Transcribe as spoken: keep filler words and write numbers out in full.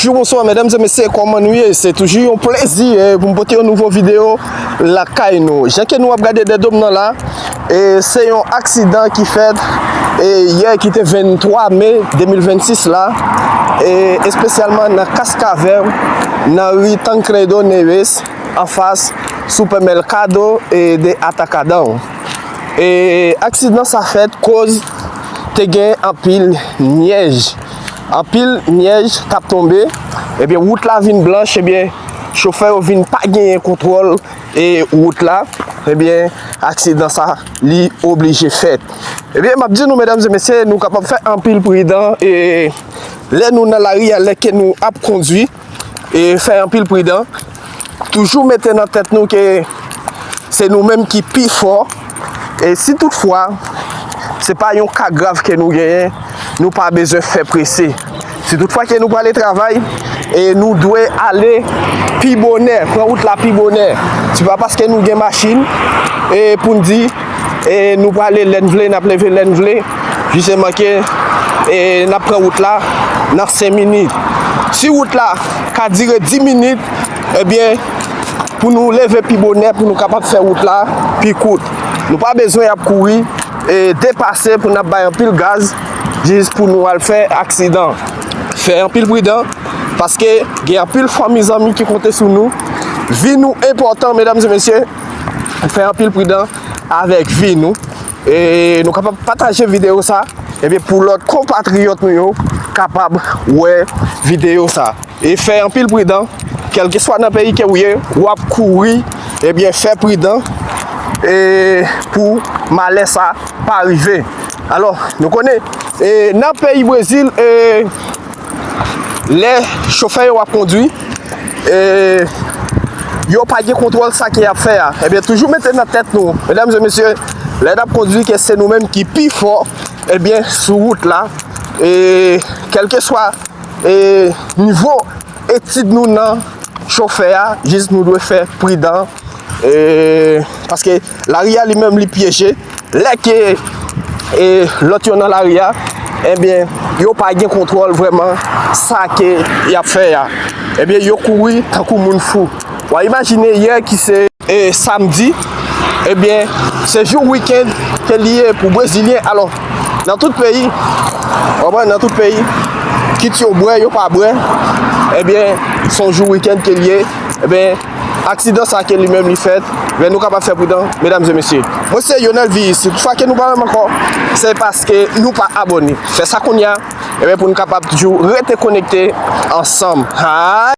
Bonjou, bonswa, medam e mesye, kòman nou ye? Se toujou yon plezi, eh, pou m pote yon nouvo videyo lakay nou. Jan ke nou ap gade dèdo m nan la, e se yon aksidan ki fèt, e yè ki te venntwa me de mil vennsis la, e espesyalman nan Cascavel, nan ri Tancredo Neves, anfas Supermercado, e, de Atacadão. E aksidan sa fèt koz te gen anpil nyèj. Anpil nyèj t ap tonbe. Ebyen, wout la vin blanch, ebyen, chofè yo vin pa genyen kontwòl, e, wout la. Ebyen, aksidan sa, li oblije fèt. Ebyen, m ap di nou, medam e mesye, nou kapab fè anpil pridan, e, lè nou nan lari a, lè ke nou ap kondwi, e fè anpil pridan. Toujou mete nan tèt nou ke se nou menm ki pi fò. E si toutfwa se pa yon ka grav ke nou genyen, nou pa bezwen fè prese. Si toutfwa ke nou prale travay, e nou dwe ale pi bonè, pran wout la pi bonè. Se pa paske nou gen machin, e pou n di, e nou prale lè n vle, n ap leve lè n vle, jisteman ke, e n ap pran wout la nan senk minit. Si wout la ka dire dis minit, ebyen, pou nou leve pi bonè, pou nou kapab fè wout la pi kout. Nou pa bezwen ap kouri, e depase pou n ap bay anpil gaz, jis pou nou al fè aksidan. Fè anpil pridan, paske gen anpil fanmi, zanmi ki konte sou nou. Vi nou enpòtan, medam e mesye. Fè anpil pridan avèk vi nou. E nou kapab pataje videyo sa, ebyen, pou lòt konpatriyòt nou yo kapab wè videyo sa. E fè anpil pridan, kèlkeswa nan peyi ke w ye, w ap kouri, ebyen, fè pridan, e pou malè sa pa rive. Alò, nou konnen, e nan peyi Brezil, e lè chofè yo ap kondwi, e yo pa gen kontwòl sa ke y ap fè a. Ebyen, toujou mete nan tèt nou, medam e mesye, lè n ap kondwi, ke se nou menm ki pi fò, ebyen, sou wout la. E kèlkeswa, e nivo etid nou nan chofè a, jis nou dwe fè pridan, e paske lari a li menm li pyeje. Lè ke, e lòt yo nan lari a, ebyen, yo pa gen kontwòl vrèman sa ke y ap fè a. Ebyen, yo kouri tankou moun fou. W a imajine yè ki se, e, samdi, ebyen, se jou wikenn ke li ye pou Brezilyen. Alò, nan tout peyi, w konprann, nan tout peyi, kit yo bwè, yo pa bwè, ebyen, se yon jou wikenn ke li ye. Ebyen, aksidan sa ke li menm li fèt, men nou kapab fè pridan, medam e mesye. Mwen se Yonel Viyis. Si toutfwa ke nou pa wè m ankò, se paske nou pa abòne. Fè sa kounye a, ebyen, pou nou kapab toujou rete konekte ansanm. Hay!